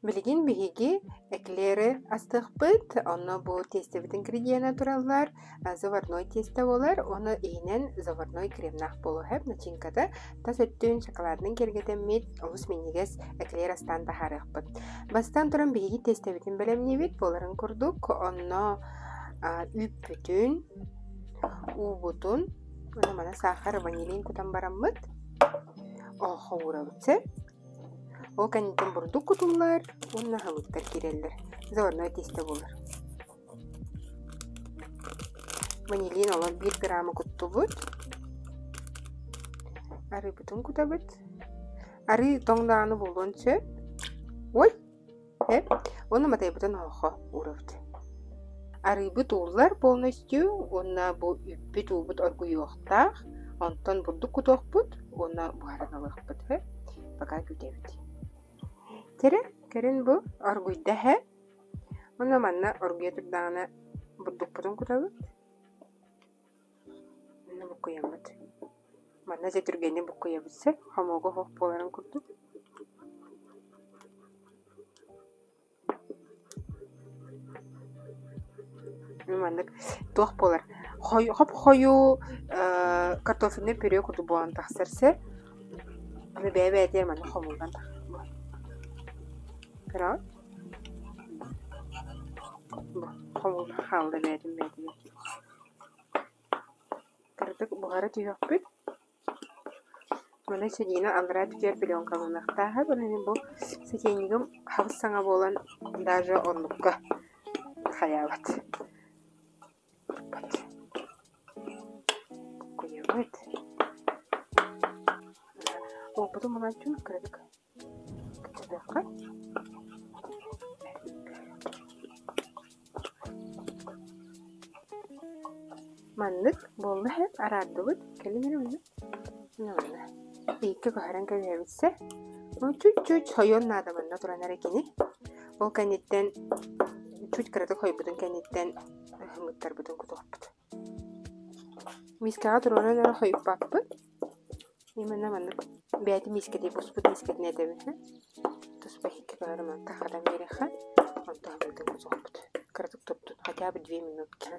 Билигин биһиги эклеры астыахпыт, онно бу тиэстэбит ингредиенэ тураллар, заварной тиэстэ буолар, уонна иһинэн заварной кремнаах буолуо начинката тас өттүн шоколадынан киэргэтэммит олус минньигэс эклер астаан таһаарыахпыт. Бастаан туран биһиги тиэстэбитин бэлэмниибит, буоларын курдук, онно үүппүтүн, уубутун, уонна маны саахар, ванилин кутан бараммыт, оһоххо уурабыт сөп. Ол кэнниттэн бурдук кутуллар уонна аһылыктар киирэллэр. Заварной тиэстэ буолар. Ванилин олор биир граммы куттубут. Арыыбытын кутабыт. Арыы тоҥ даҕаны буолуон сөп. Ой! Эп. Уонна матайбытын оһоххо уурабыт. Арыыбыт ууллар полностью уонна бу үппүт уубут оргуйуохтаах. Онтон бурдук кутуохпут уонна буһаран ылыахпыт. Пока күүтэбит. Кэрэ, кэлин бу оргуйда эһэ. Уонна манна оргуйа турдаҕына бурдукпутун кутабыт. Манна буккуйаммыт. Манна дьэ түргэнник буккуйабыт сөп, хомуога оһох буоларын курдук. Маннык туох буолар хоп-хойуу картофельный пюре курдук буолан тахсар сөп. Аны бэйэ-бэйэтигэр маннык хомуллан тахсар. Көрөҕүт? Бу хомуллан хаалла бэйэтин бэйэтигэр. Кыратык буһара түһүөхпүт. Маны сидиинэ аллараа өттүгэр пленкаланыахтааҕа, маны бу сотейнигым хабыс саҥа буолан даже оннукка хайаабат. Буккуйабыт. Уоппутун булааччы кыратык кыччатыахха. Маннык буолла иһэн араардыбыт, кэлин эрэ маннык манна иһиккэ көһөрөн кэбиһэбит Ну чуть-чуть хойуон наада манна туран эрэ кини. Ол кэнниттэн чуть кыратык хойбутун кэнниттэн ыһымыттарбытын кутуохпут. Миискэҕэ туруоран эрэ хойуппаппыт. Именно маннык бэйэтин миискэтин буспут миискэтин этэбин Туспа иһиккэ көһөрөн мантан хатан биэриэххэ, онтон аһыммытын кутуохпут. Кыратык турдун, хотя бы две минутки.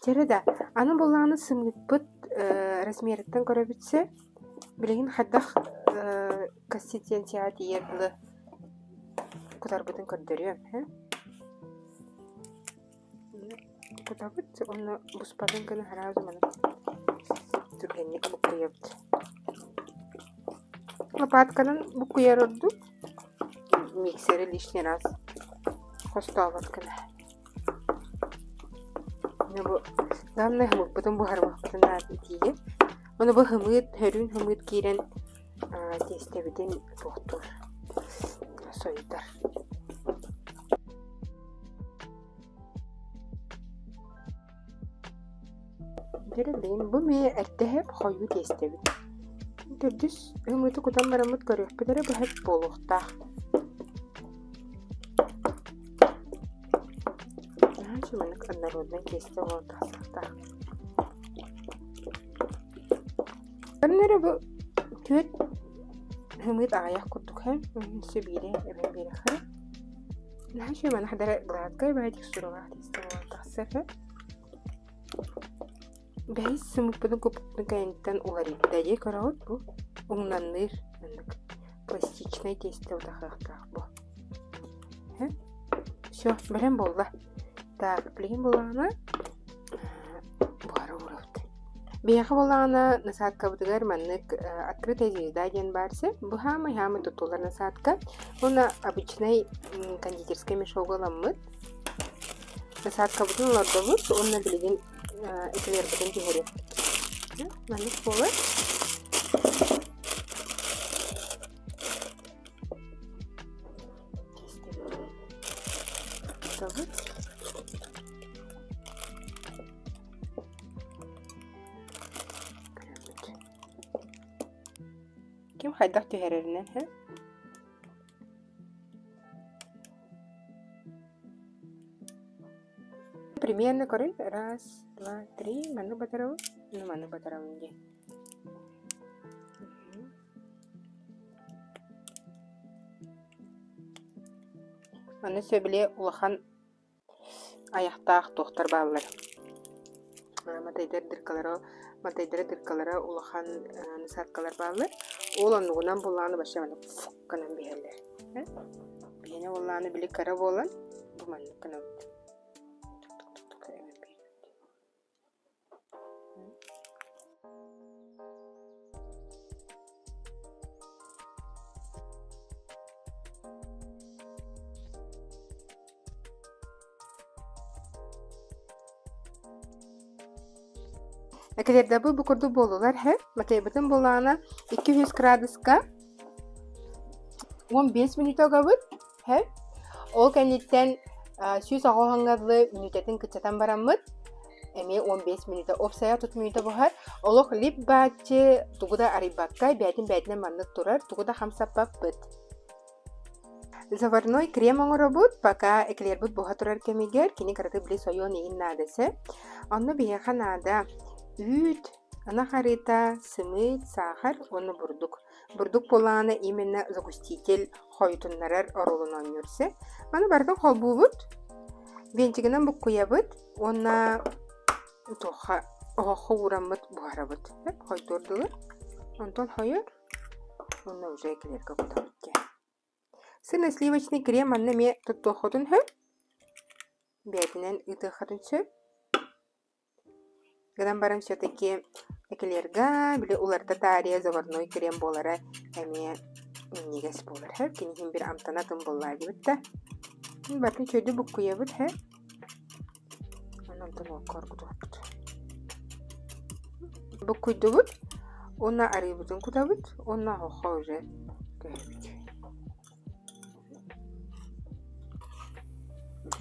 Чэрэ да, аны буоллаҕына сымыыппыт размерыттан көрөбүт сөп. Билигин хайдах консистенцияҕа тиийэр дылы кутарбытын көрдөрүөм. Кутабыт уонна буспатын гына сразу маны түргэнник буккуйабыт. Лопатканан буккуйар ордук. Миксери лишний раз хостообот гына. Бу главное хымыппытын буһарымахпытын наада итиигэ. Ону бу хымыыт, хөрүүн хымыыт киирэн тиэстэбитин туохтуур, сойутар. Дьэ, бу эмиэ эрдэ хойуу тиэстэбит. Төрдүс ымыыты кутан бараммыт көрүөхпүт эрэ быһа буолуохтаах. Наһаа маннык однороднай тиэстэ буолан тахсыахтаах. Көрүн эрэ бу түөрт ымыыт аҕыйах курдук һэ, өссө биири эбэн биэриэххэ. Наһаа үчүгэй манна хадара гладкай баҕайы текстуралаах тиэстэ буолан тахсар һэ. Бэһис сымыыппытын куппутун кэнниттэн уларыйда дии көрөҕүт бу уҥнанныыр маннык пластичнай тиэстэ утахыахтаах бу. Все, бэлэм буолла. Так, билигин буоллаҕына буһара уурабыт. Биһиэхэ буоллаҕына насадкабытыгар маннык открытая звезда диэн баар сир. Бу саамай-саамай туттуллар насадка. Уонна обычнай кондитерскай мешогу ыламмыт. Насадкабытын олордобут уонна билигин эклербытын түһэриэхпит. Маннык буолар. Кистэбит. Ким хайдах түһэрэринэн, һэ? примерно көрүн раз, два, три, маннык батарабын, ну маннык батарабын дии. Аны сөбүлэ улахан айахтаах туохтар бааллар. Матайдар дыркалара, матайдара дыркалара улахан насадкалар бааллар. Ол оннугунан буллааны вообще маннык гынан биһэллэр. Биһиэнэ буоллааны били кыра буолан бу маннык гынабыт. Эклердабы бу курдук буоллулар һэ. Матайбытын буоллаҕына 200 градуска 15 мүнүүтэ угабыт һэ. Ол кэнниттэн 180 дылы мүнүүтэтин кыччатан бараммыт эмиэ 15 мүнүүтэ уопсайа 30 мүнүүтэ буһар. Олох лип бааччы тугу да арыйбакка бээтин бээтинэн маннык турар, тугу да хамсаппаппыт. Заварной крем оҥоробут, пока эклербит буһа турар кэмигэр кини кыратык били сойуон иһин наадасы. Онно биһиэхэ наада үүт, ынах арыыта, сымыыт, саахар уонна бурдук. Бурдук буоллаҕына именно загуститель хойутуннарар оруолун оонньуур сэ. Маны барытын холбуубут, венчигинэн буккуйабыт уонна туохха оһоххо уураммыт буһарабыт. Хойдуор дылы. Онтон хойор уонна уже эклергэ кутабыт диэн. Сырно-сливочный крем манна эмиэ туттуоххутун сөп. Бэйэтинэн ыытыаххытын сөп. Гынан баран все-таки эклерга били уларыта таарыйа заварной крем буолара эмиэ минньигэс буолар һэ. Кини иһин бир амтана атын буоллаа диэбит да. Барытын чөйдү буккуйабыт һэ. Онон уокка оргутуохпут. Буккуйдубут уонна арыыбытын кутабыт уонна оһоххо уже көһөбүт.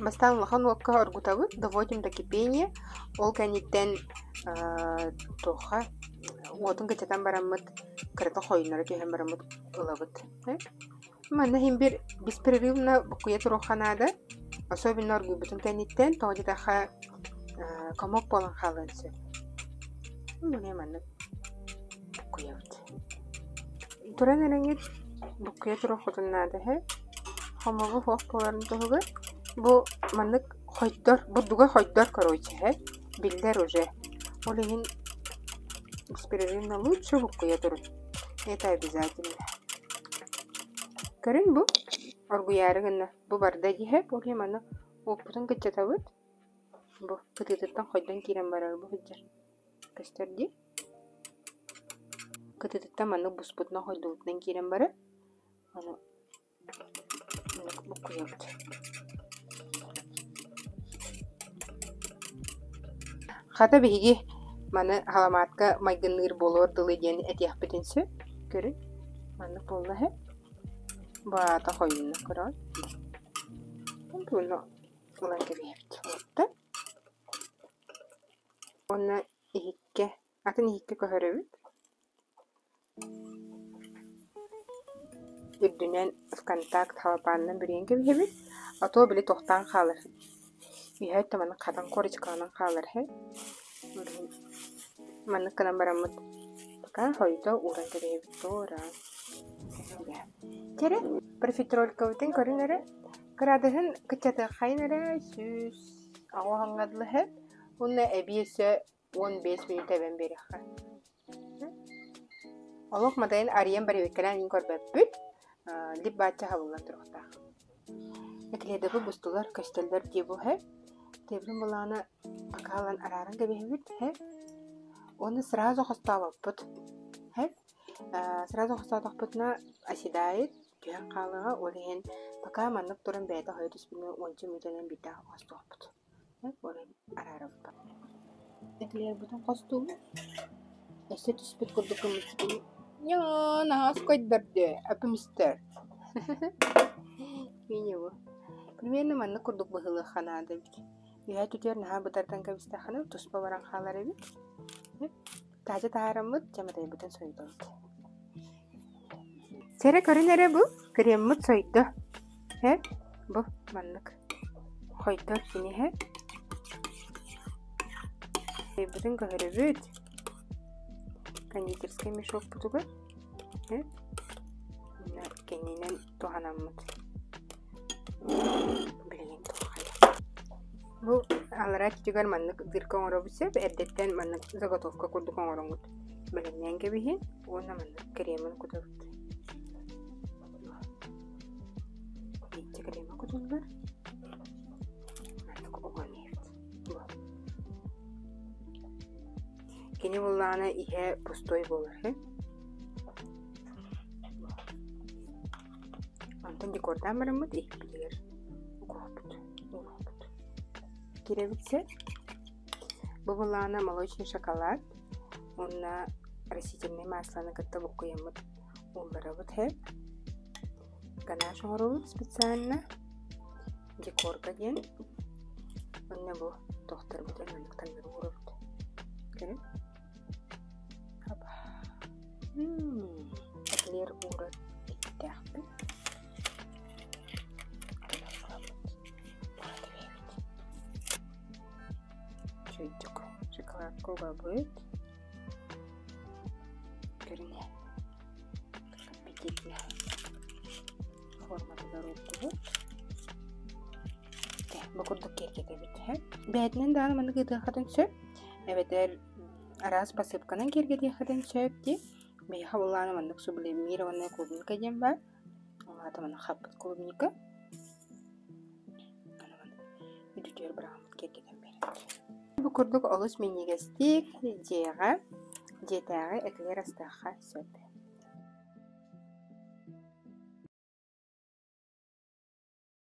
Бастаан улахан уокка оргутабыт, доводим до кипения. Ол кэнниттэн туохха уотун кыччатан бараммыт, кырата хойуннара түһэн бараммыт ылабыт. Манна иһин бир беспрерывно буккуйа туруохха наада. Особенно оргуйбутун кэнниттэн, тоҕо диэтэххэ комок буолан хаалыан сөп. Маны маннык буккуйабыт. Туран эрэҥҥит буккуйа туруоххутун наада үһү. Хомоҕо суох буоларын туһугар бу маннык хойдор, бурдуга хойдор короче үһү, биллэр уже. Ол иһин беспрерывно лучше буккуйа турун. Это обязательно. Көрүҥ бу, оргуйаары гынна. Бу барда диэһэ, ол иһин манна уоппутун кыччатабыт. Бу кытыытыттан хойдон киирэн барар бу сылдьар. Көстөр дии. Кытыытыттан маннык буспутунан хойдубутунан киирэн барар. Аны маннык буккуйабыт. Хата биһиги маны халамаатка майгынныыр буолуор дылы диэн этиэхпитин сөп. Көрүҥ, маннык буолла үһү. Баата хойунна көрөҕүт. Ылан кэбиһэбит. Уонна иһиккэ, атын иһиккэ көһөрөбүт. Үрдүнэн ВКонтакт халапаанынан бүрүйэн кэбиһэбит. А то били тохтоон хаалар. Үөһээ өттө маннык хатан корочкаланан хаалар үһү. Маннык гынан бараммыт пока хойута ууран кэбиһэбит туора. Чэрэ, профитролькабытын көрүн эрэ. Кыраадыһын кыччатыаххайын эрэ 180 дылы үһү. Уонна эбии өссө 15 мүнүүтэ эбэн биэриэххэ. Олох матайын арыйан барыйбаккалаан иһин көрбөппүт. Лип баачча хабыллан туруохтаах. Эклердэбы бустулар, көстөллөр дии бу һэ. Тэбрин былаана бакаалан арааран кэбиһэбит һэ. Уонна сразу хостообоппут һэ. Сразу хостоотохпутуна оседает, түһэн хаалыаҕа, ол иһин пока маннык туран бэйэтэ хойо түспүтүнэн уонча мүнүүтэнэн биирдэ хостуохпут. Араарабыт. Эклербытын хостуубут. Өссө түспүт курдук гыммыт. Ньоо, наһаа скойдордө, апымстер. Минимум. Примерно маннык курдук быһыылыахха наада эбит. Үөһэ түтүөр наһаа бытардан кэбистэххинэ туспа баран хаалар эбит. Таһдьа таһаараммыт, чаматайбытын сойдобут. Сэрэ көрүн эрэ бу, креммут сойдо. Һэ, бу маннык. Хойдор кини һэ. Бытын көһөрөбүт. Кондитерскай мешокпутугар кэннинэн туһанаммыт. Билигин туоххайа. Бу аллараа өттүгэр маннык дырка оҥоробут сөп. Эрдэттэн маннык заготовка курдук оҥороҥҥут бэлэмнээн кэбиһин уонна маннык кремын кутабыт. Иччэ крема кутуллар. Маннык уган иһэбит. Кини буллаҕына иһэ пустой буолар үһү. Онтон декордаан бараммыт иһиппитигэр угуохпут, ууруохпут. Кирэбит сир. Бу былаана молочный шоколад уонна растительнай масланы кытта буккуйаммыт уулларабыт һэ. Ганаш оҥоробут специально. Декорга диэн. Уонна бу тохторбутун маннык таҥнары уурабыт. Көрүҥ. Хапа. Эклер уурар иттээхпин. Чуйдук шоколадка угабыт. Көрүҥ аппетитно форматыгар уурдубут. Бу курдук киэргэтэбит. Бэйэтинэн даҕаны маннык ыытыаххытын сөп. Эбэтэр араас посыпканан киэргэтиэххитин сөп дии. Миэхэ былаана маннык сублимированная клубника диэн баар. Ол аата манна хаппыт клубника. Аны маннык үрдүтүгэр быраҕаммыт киэргэтэн биэрэбит. Бу курдук олус минньигэстик дьиэҕэ, дьиэтээҕи эклер астыахха сөп.